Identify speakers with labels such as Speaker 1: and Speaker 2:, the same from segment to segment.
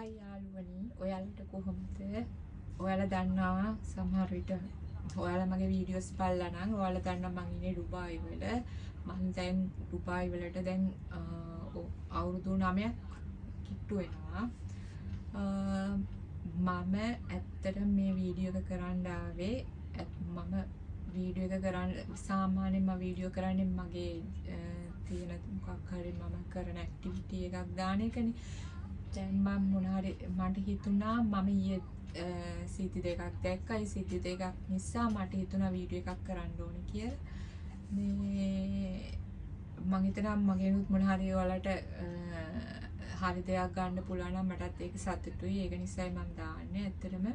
Speaker 1: හයි යාළුවනි, ඔයාලට කොහොමද? ඔයාලා දන්නවා සමහර විට ඔයාලා මගේ වීඩියෝස් බලලා නම් ඔයාලා දන්නවා මං ඉන්නේ ඩුබායි වල. මං දැන් ඩුබායි වලට දැන් අවුරුදු 9ක් කිට්ටු වෙනවා. මම ඇත්තටම මේ වීඩියෝ එක කරන්න ආවේ, මම වීඩියෝ එක කරන්න සාමාන්‍යයෙන් මම වීඩියෝ කරන්නේ මගේ තියෙන මොකක් හරි මම කරන ඇක්ටිවිටි එකක් දාන එකනේ. දැන් මම මොන හරි මට හිතුණා, මම ඊයේ සිද්ධි දෙකක් දැක්කා. ඒ සිද්ධි දෙකක් නිසා මට හිතුණා වීඩියෝ එකක් කරන්න ඕනේ කියලා. මේ මං හිතනවා මගෙනුත් මොන හරි ඔයාලට හරි දෙයක් ගන්න පුළුවන් නම් මටත් ඒක සතුටුයි. ඒක නිසායි මං දාන්නේ. ඇත්තටම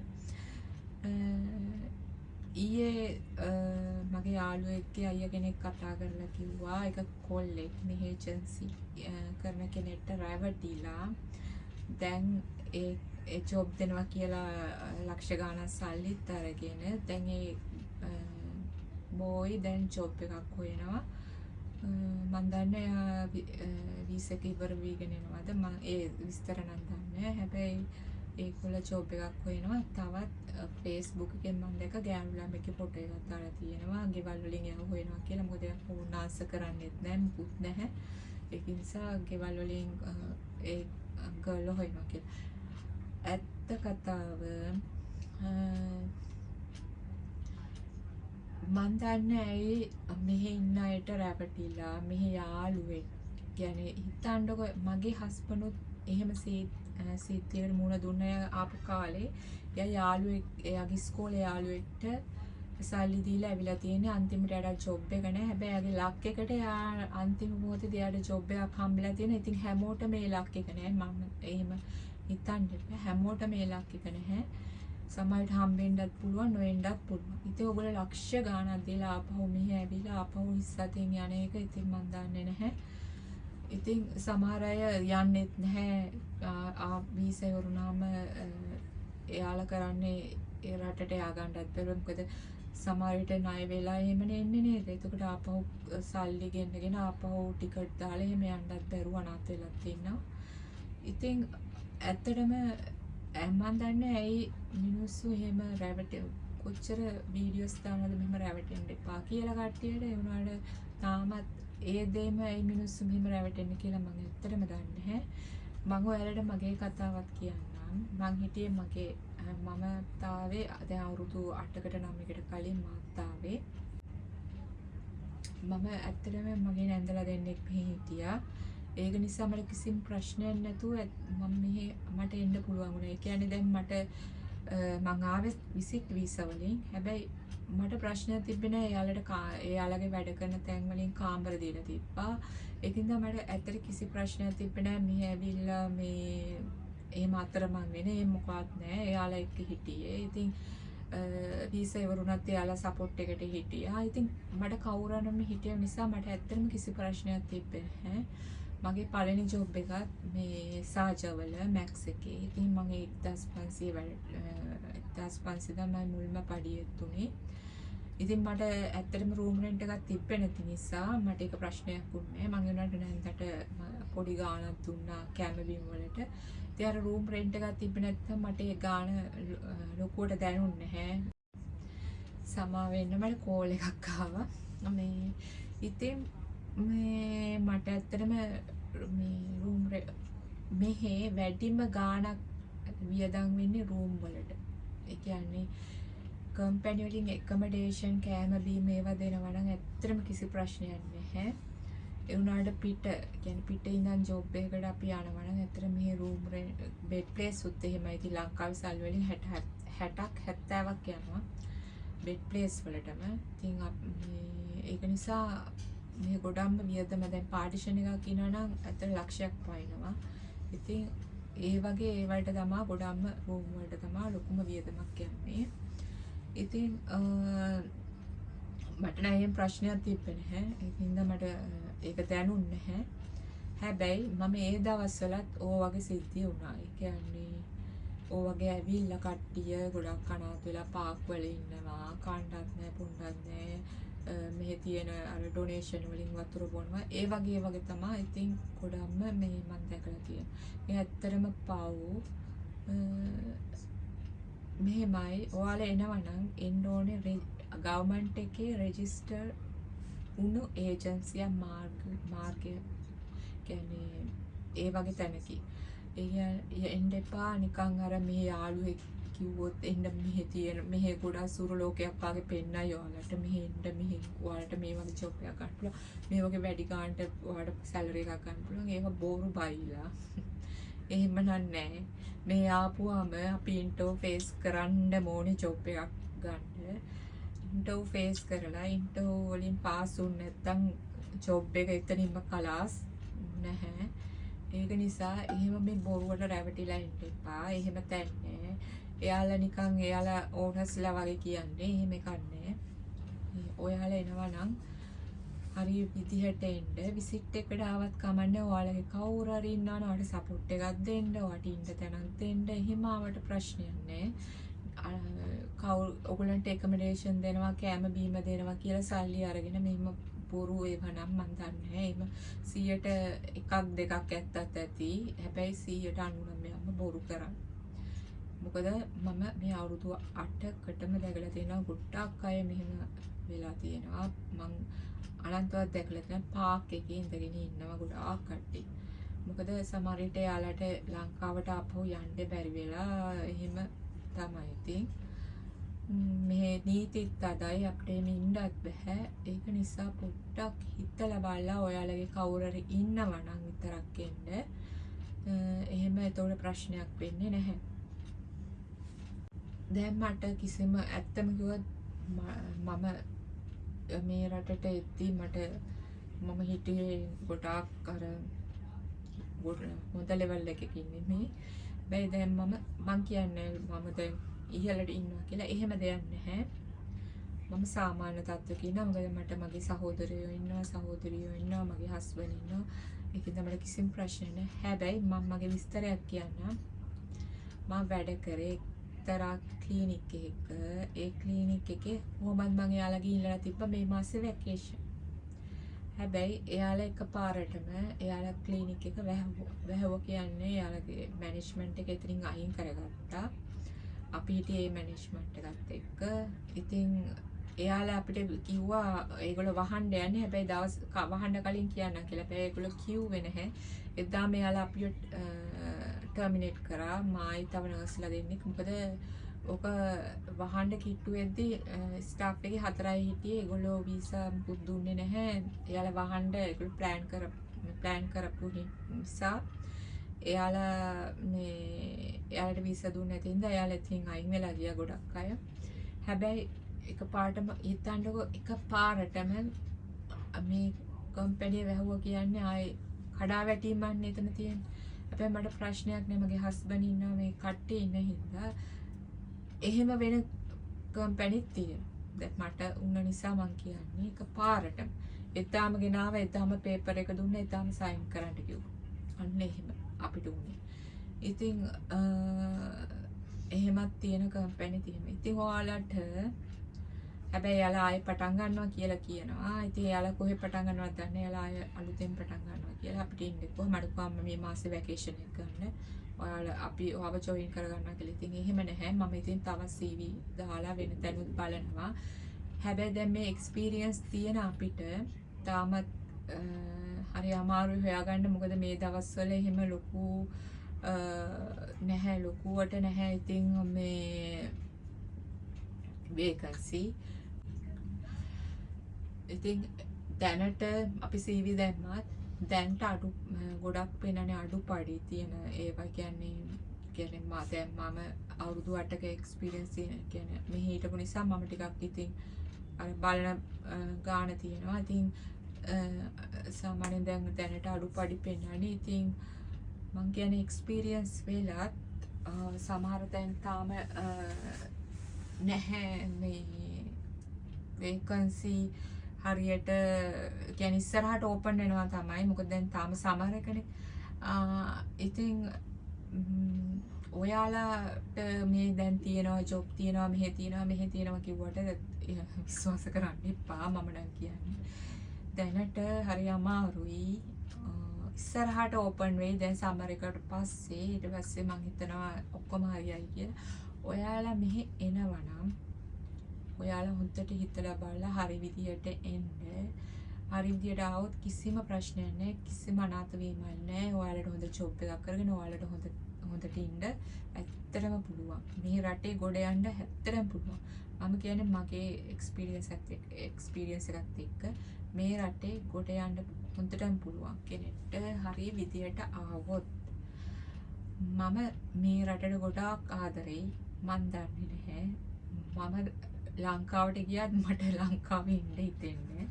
Speaker 1: ඊයේ මගේ යාළුවෙක්ගේ අයියා කෙනෙක් කතා කරලා කිව්වා ඒක කොල්ලෙක් මෙහෙ ඒජන්සි කරන කෙනෙක්ට රැවටිලා දැන් ඒ ඒ ජොබ් දෙනවා කියලා ලක්ෂ ගාණක් සල්ලිත් අරගෙන දැන් ඒ බෝයි දැන් ජොබ් එකක් හොයනවා. මං දන්නේ එයා වීසා එක ඉවර වීගෙන එනවද, මං ඒ විස්තර නම් දන්නේ නැහැ. හැබැයි ඒගොල්ලෝ ජොබ් එකක් හොයනවා. තවත් ෆේස්බුක් එකෙන් මං දැක්ක ගෑනු ළමෙක්ගේ ෆොටෝ එකක් දාලා තියෙනවා. ගෙවල් වලින් එයාව හොයනවා කියලා. මොකද එයා ෆෝන් ආන්සර් කරන්නෙත් නැහැ, මුකුත් නැහැ. ඒක නිසා ගෙවල් වලින් ඒ ගර්ල් හොයනවා කියලා. ඇත්ත කතාව මං දන්නේ ඇයි මෙහෙ ඉන්න අයට රැවටිලා මෙහෙ යාළුවෙක් කියන්නේ. හිතන්නකො, මගේ හස්බන්ඩුත් එහෙම සිද්ධියකට මුහුණ දුන්න. ආපු කාලේ එයා යාළුවෙක්, එයාගේ ඉස්කෝලේ යාළුවෙක්ට සල්ලි දීලා ඇවිල්ලා තියෙන්නේ. අන්තිමට එයාට ජොබ් එක නෑ. හැබැයි එයාගේ ලක් එකට එයා අන්තිම මොහොතේදී එයාට ජොබ් එකක් හම්බෙලා තියෙනවා. ඉතින් හැමෝටම මේ ලක් එක නෑ. මම එහෙම හිතන්න එපා. හැමෝටම මේ ලක් එක නැහැ. සමහරවිට හම්බෙන්නත් පුළුවන්, නොවෙන්නත් පුළුවන්. ඉතින් ඔයගොල්ලෝ ලක්ෂ ගාණක් දීලා ආපහු මෙහෙ ඇවිල්ලා ආපහු හිස් අතින් යන එක ඉතින් මං දන්නේ නැහැ. ඉතින් සමහර අය යන්නෙත් නැහැ. ආ වීසා ඉවරුනාම එයාලා කරන්නේ ඒ රටට යා ගන්නත් බැරුව. මොකද සමහර විට ණය වෙලා එහෙමනේ එන්නේ නේද? එතකොට ආපහු සල්ලි ගෙන්නගෙන ආපහු ටිකට් දාලා එහෙම යන්නත් බැරුව අනාථ වෙලත් ඉන්නවා. ඉතින් ඇත්තටම මං දන්නේ ඇයි මිනිස්සු එහෙම රැවටෙ, කොච්චර වීඩියෝස් දානවද මෙහෙම රැවටෙන්න එපා කියලා කට්ටියට. ඒ වුණාට තාමත් ඒ දේම ඇයි මිනිස්සු මෙහෙම රැවටෙන්නේ කියලා මං ඇත්තටම දන්නේ නැහැ. මං ඔයාලට මගේ කතාවත් කියන්නම්. මං හිටියේ මගේ මම තාවේ දැන් අවුරුදු 8කට 9කට කලින් මාත් ආවේ. මම ඇත්තටම මගේ නැන්දලා දෙන්නෙක් මෙහි හිටියා. ඒක නිසා මට කිසිම ප්‍රශ්නයක් නැතුව මම මෙහෙ මට එන්න පුළුවන් වුණා. ඒ කියන්නේ දැන් මට මං ආවේ විසිට් වීසා වලින්. හැබැයි මට ප්‍රශ්නයක් තිබ්බේ නෑ. එයාලට එයාලගේ වැඩ කරන තැන් වලින් කාමර දීලා තිබ්බා. ඒකින්ද මට ඇත්තට කිසි ප්‍රශ්නයක් තිබ්බේ නෑ. මෙහෙ ඇවිල්ලා මේ එහෙම අතරමං වෙන එහෙම මොකවත් නෑ. එයාලා එක්ක හිටියේ. ඉතින් වීසා ඉවරුණත් එයාලා සපෝට් එකට හිටියා. ඉතින් මට කවුරුහරි හිටිය නිසා මට ඇත්තටම කිසි ප්‍රශ්නයක් තිබ්බේ නැහැ. මගේ පළවෙනි ජොබ් එකත් මේ සාජවල මැක්ස් එකේ. ඉතින් මම 1500 වැඩ, 1500 තමයි මුල්ම පඩිය තුනේ. ඉතින් මට ඇත්තටම රූම් රෙන්ට් එකක් තිබ්බේ නැති නිසා මට ඒක ප්‍රශ්නයක් වුණේ නෑ. මං ඒ වුණාට නැන්දට පොඩි ගාණක් දුන්නා කැම බීම වලට. ඉතින් අර රූම් රෙන්ට් එකක් තිබ්බේ නැත්නම් මට ඒ ගාණ ලොකුවට දැනුන්නේ නැහැ. සමා වෙන්න, මට කෝල් එකක් ආවා. මේ ඉතින් මේ මට ඇත්තටම මේ රූම් මෙහෙ වැඩිම ගාණක් වියදම් වෙන්නේ රූම් වලට. ඒ කියන්නේ කම්පැනි වලින් ඇකොමඩේෂන්, කෑම බීම ඒවා දෙනවා නම් ඇත්තටම කිසි ප්‍රශ්නයක් නැහැ. ඒ වුණාට පිට කියන්නේ පිට ඉඳන් ජොබ් එකකට අපි යනවා නම් ඇත්තටම මෙහෙ රූම් බෙඩ් ප්ලේස් උත් එහෙමයි. ඉතින් ලංකාවේ සල්ලි වලින් 60 60ක් 70ක් යනවා බෙඩ් ප්ලේස් වලටම. ඉතින් මේ ඒක නිසා මේ ගොඩක්ම වියදම දැන් පාටිෂන් එකක් ඉන්නවා නම් ඇත්තට ලක්ෂයක් පයින්නවා. ඉතින් ඒ වගේ ඒ වලට තමා ගොඩක්ම රූම් වලට තමා ලොකුම වියදමක් යන්නේ. ඉතින් මට නම් එහෙම ප්‍රශ්නයක් තිබ්බේ නැහැ. ඒක හින්දා මට ඒක දැනුන්නේ නැහැ. හැබැයි මම ඒ දවස්වලත් ඕ වගේ සිද්ධිය වුණා. ඒ කියන්නේ ඕ වගේ ඇවිල්ලා කට්ටිය ගොඩක් අනාථ වෙලා පාක් වල ඉන්නවා. කණ්ඩත් නැහැ, පුණ්ඩත් නැහැ. මෙහෙ තියෙන අර ඩොනේෂන් වලින් වතුර බොනවා. ඒ වගේ ඒ වගේ තමා ඉතින් ගොඩක්ම මේ මං දැකලා තියෙන්නේ. මේ ඇත්තටම පව්. මෙහෙමයි, ඔයාලා එනවා නම් එන්න ඕනේ ගවර්න්මන්ට් එකේ රෙජිස්ටර් වුණු ඒජන්සියක් මාර්ගය කියන්නේ ඒ වගේ තැනකින්. ඒ කියන්නේ එන්න එපා නිකන් අර මෙහෙ යාළුවෙක් කිව්වොත් එන්න, මෙහෙ තියෙන මෙහෙ ගොඩාක් සුර ලෝකයක් වගේ පෙන්නයි ඔයාලට, මෙහෙ එන්න, මෙහෙ ඔයාලට මේ වගේ ජොබ් එකක් ගන්න පුළුවන්, මේ වගේ වැඩි ගානට ඔයාලට සැලරි එකක් ගන්න පුළුවන්. ඒවා බොරු බයිලා. එහෙම නම් නෑ. මේ ආපුවාම අපි ඉන්ටර්වයුව ෆේස් කරන්න ඕනේ ජොබ් එකක් ගන්න. ඉන්ටර්වයුව ෆේස් කරලා ඉන්ටර්වයුව වලින් පාස් වුනේ නැත්නම් ජොබ් එක එතනින්ම කලාස්, නැහැ. ඒක නිසා එහෙම මේ බොරුවට රැවටිලා ඉන්න එපා. එහෙම තැන් නෑ. එයාලා නිකන් එයාලා ඕනර්ස්ලා වගේ කියන්නේ, එහෙම එකක් නෑ. ඔයාලා එනවා නම් හරි විදිහට එන්න. විසිට් එකට ආවත් කමක් නෑ, ඔයාලගේ කවුරු හරි ඉන්නවා නම් ඔයාලට සපෝට් එකක් දෙන්න, ඔයාට ඉන්න තැනක් දෙන්න, එහෙම ආවට ප්‍රශ්නයක් නෑ. කවුරු ඔයගොල්ලන්ට ඇකොමඩේෂන් දෙනවා, කෑම බීම දෙනවා කියලා සල්ලි අරගෙන මෙහෙම බොරු ඒවා නම් මං දන්නේ නෑ. එහෙම 100ට එකක් දෙකක් ඇත්තත් ඇති. හැබැයි 99%ක්ම බොරු කරන්නේ. මොකද මම මේ අවුරුදු 8කටම දැකලා තියෙනවා ගොඩක් අය මෙහෙම වෙලා තියෙනවා. මං අනන්තවත් දැකලා තියෙනවා පාක් එකේ ඉඳගෙන ඉන්නවා ගොඩාක් කට්ටිය. මොකද සමහර විට එයාලට ලංකාවට ආපහු යන්න බැරි වෙලා එහෙම තමයි ඉතින්. මෙහෙ නීතිත් අදයි, අපිට එහෙම ඉන්නත් බැහැ. ඒක නිසා පොඩ්ඩක් හිතලා බලලා ඔයාලගේ කවුරු හරි ඉන්නවා නම් විතරක් එන්න. එහෙම එතකොට ප්‍රශ්නයක් වෙන්නේ නැහැ. දැන් මට කිසිම, ඇත්තම කිව්වොත් මම මේ රටට එද්දි මම හිටියේ ගොඩාක් අර හොඳ ලෙවල් එකකින් නෙමෙයි. හැබැයි දැන් මං කියන්නේ මම දැන් ඉහළට ඉන්නවා කියලා එහෙම දෙයක් නැහැ. මම සාමාන්‍ය තත්ත්වයක ඉන්නවා. මොකද මට මගේ සහෝදරයෝ ඉන්නවා, සහෝදරියෝ ඉන්නවා, මගේ හස්බන්ඩ් ඉන්නවා. ඒකෙන්ද මට කිසිම ප්‍රශ්නයක් නැහැ. හැබැයි මම මගේ විස්තරයක් කියන්නම්. මම වැඩ කරේ එක්තරා ක්ලිනික් එකක. ඒ ක්ලිනික් එකේ කොහොමද මං එයාලගෙන් ඉල්ලලා තිබ්බ මේ මාසේ වැකේෂන්. හැබැයි එයාලා එකපාරටම එයාලා ක්ලිනික් එක වැහුවා. වැහුවා කියන්නේ එයාලගේ මැනේජ්මන්ට් එක එතනින් අයින් කරගත්තා. අපි හිටියේ ඒ මැනේජ්මන්ට් එකත් එක්ක. ඉතින් එයාලා අපිට කිව්වා ඒගොල්ලෝ වහන්න යන්නේ, හැබැයි දවස් වහන්න කලින් කියන්නම් කියලා. හැබැයි ඒගොල්ලෝ කිව්වේ නැහැ. එදාම එයාලා අපිව ටර්මිනේට් කරා. මායි තව නර්ස්ලා දෙන්නෙක්. මොකද ඕක වහන්න කිට්ටු වෙද්දි ස්ටාෆ් එකේ හතරයි හිටියේ. ඒගොල්ලෝ වීසා මුකුත් දුන්නේ නැහැ. එයාලා වහන්න ඒගොල්ලෝ ප්ලෑන් කරපු නිසා එයාලා මේ එයාලට වීසා දුන්නේ නැති හින්දා එයාලා ඉතින් අයින් වෙලා ගියා ගොඩක් අය. හැබැයි එකපාරටම හිතන්නකෝ, එකපාරටම මේ කම්පැනි වැහුවා කියන්නේ ආයේ කඩා වැටීමක් නේ එතන තියෙන්නේ. හැබැයි මට ප්‍රශ්නයක් නෑ, මගේ හස්බන්ඩ් ඉන්නවා, මේ කට්ටිය ඉන්න හින්දා. එහෙම වෙන කම්පැනිත් තියෙනවා. දැන් මට උන නිසා මං කියන්නේ, එකපාරටම එදාම ගෙනාව, එදාම පේපර් එක දුන්නා, එදාම සයින් කරන්න කිව්වා. අන්න එහෙම අපිට උනේ. ඉතින් එහෙමත් තියෙන කම්පැනි තියෙනවා. ඉතින් ඔයාලට හැබැයි එයාලා ආයෙ පටන් ගන්නවා කියලා කියනවා. ඉතින් එයාලා කොහෙ පටන් ගන්නවද දන්නේ නෑ. එයාලා ආයෙ අලුතෙන් පටන් ගන්නවා කියලා අපිට ඉන්න කිව්වා. මට කිව්වා මේ මාසේ වැකේෂන් එක ගන්න. ඔයාලා අපි ඔයාව ජොයින් කරගන්නවා කියලා. ඉතින් එහෙම නැහැ. මම ඉතින් තවත් CV දාලා වෙන තැනුත් බලනවා. හැබැයි දැන් මේ එක්ස්පීරියන්ස් තියෙන අපිට තාමත් හරි අමාරුයි හොයාගන්න. මොකද මේ දවස්වල එහෙම ලොකු නැහැ, ලොකුවට නැහැ ඉතින් මේ වේකන්සි. ඉතින් දැනට අපි CV දැම්මත් දැන්ට අඩු ගොඩක් පෙන්නන්නේ අඩු පඩි තියෙන ඒවා. කියන්නේ කියන්නේ දැන් මම අවුරුදු 8ක එක්ස්පීරියන්ස් තියෙන, කියන්නේ මෙහි හිටපු නිසා මම ටිකක් ඉතින් අර බලන ගාන තියෙනවා. ඉතින් සාමාන්‍යයෙන් දැන් දැනට අඩු පඩි පෙන්නන්නේ. ඉතින් මං කියන්නේ එක්ස්පීරියන්ස් වෙලත් සමහර තැන් තාම නැහැ මේ වේකන්සි හරියට. කියන්නේ ඉස්සරහට ඕපන් වෙනවා තමයි. මොකද දැන් තාම සමර් එකනේ. ඉතින් ඔයාලාට මේ දැන් තියෙනවා ජොබ් තියෙනවා, මෙහෙ තියෙනවා, මෙහෙ තියෙනවා කිව්වට විශ්වාස කරන්න එපා මම නම් කියන්නේ. දැනට හරි අමාරුයි. ඉස්සරහට ඕපන් වෙයි දැන් සමර් එකට පස්සේ. ඊට පස්සේ මං හිතනවා ඔක්කොම හරියයි කියලා. ඔයාලා මෙහෙ එනවා නම් ඔයාලා හොඳට හිතලා බලලා හරි විදියට එන්න. හරි විදියට ආවොත් කිසිම ප්‍රශ්නයක් නැහැ, කිසිම අනාථ වීමක් නැහැ. ඔයාලට හොඳ ජොබ් එකක් කරගෙන ඔයාලට හොඳට ඉන්න ඇත්තටම පුළුවන්. මේ රටේ ගොඩ යන්න ඇත්තටම පුළුවන්. මම කියන්නේ මගේ එක්ස්පීරියන්ස් එකත් එක්ක මේ රටේ ගොඩ යන්න හොඳටම පුළුවන් කෙනෙක්ට හරි විදියට ආවොත්. මම මේ රටට ගොඩාක් ආදරෙයි. මං දන්නේ නැහැ. මම ලංකාවට ගියත් මට ලංකාවේ ඉන්න හිතෙන්නේ.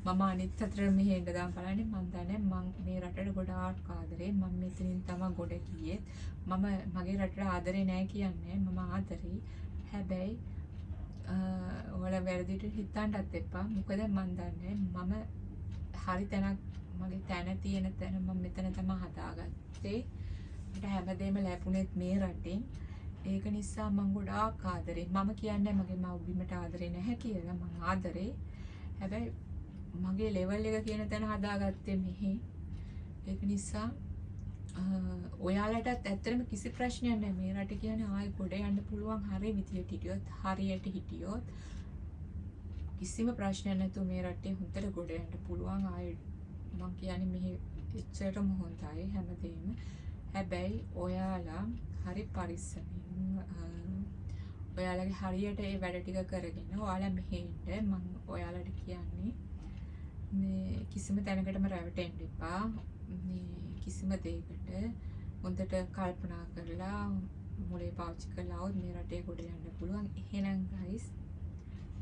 Speaker 1: මම අනිත් අතට මෙහෙ එන්න දාන් බලන්නේ. මං දන්නේ මං මේ රටට ගොඩාක් ආදරේ. මම මෙතනින් තමයි ගොඩ ගියේ. මම මගේ රටට ආදරේ නෑ කියන්නේ. මම ආදරෙයි. හැබැයි ඔයාලා වැරදිට හිතන්නත් එපා. මොකද මං දන්නේ මම හරි තැනක්, මගේ තැන තියෙන තැන මම මෙතන තමයි හදාගත්තේ. මට හැමදේම ලැබුණෙත් මේ රටෙන්. ඒක නිසා මං ගොඩාක් ආදරේ. මම කියන්නේ මගේ මව්බිමට ආදරේ නැහැ කියලා. මං ආදරේ. හැබැයි මගේ ලෙවල් එක කියන තැන හදාගත්තේ මෙහි. ඒක නිසා ඔයාලටත් ඇත්තටම කිසි ප්‍රශ්නයක් නැහැ. මේ රට කියන්නේ ආයෙ ගොඩ යන්න පුළුවන් හරි විදියට හිටියොත්, හරියට හිටියොත් කිසිම ප්‍රශ්නයක් නැතුව මේ රටේ හොඳට ගොඩ යන්න පුළුවන්. ආයෙ මං කියන්නේ මෙහි එච්චරටම හොඳයි හැමදේම. හැබැයි ඔයාලා හරි පරිස්සමින් ඔයාලගේ හරියට ඒ වැඩ ටික කරගෙන ඔයාලා මෙහෙ එන්න. මං ඔයාලට කියන්නේ මේ කිසිම තැනකටම රැවටෙන්න එපා. මේ කිසිම දෙයකට හොඳට කල්පනා කරලා මොලේ පාවිච්චි කරලා આવොත් මේ රටේ ගොඩ යන්න පුළුවන්. එහෙනම් ගයිස්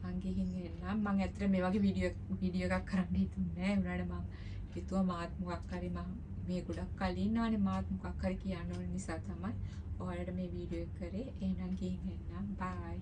Speaker 1: මං ගිහින් එන්නම්. මං ඇත්තට මේ වගේ වීඩියෝ එකක් කරන්න හිතුන්නේ නෑ. ඒ වුණාට මං හිතුවා මාත් මොකක් හරි, මං මේ ගොඩක් කල් ඉන්නවනේ, මාත් මොකක් හරි කියන්න ඕන නිසා තමයි ඔයාලට මේ වීඩියෝ එක කරේ. එහෙනම් ගිහින් එන්නම්. බයි.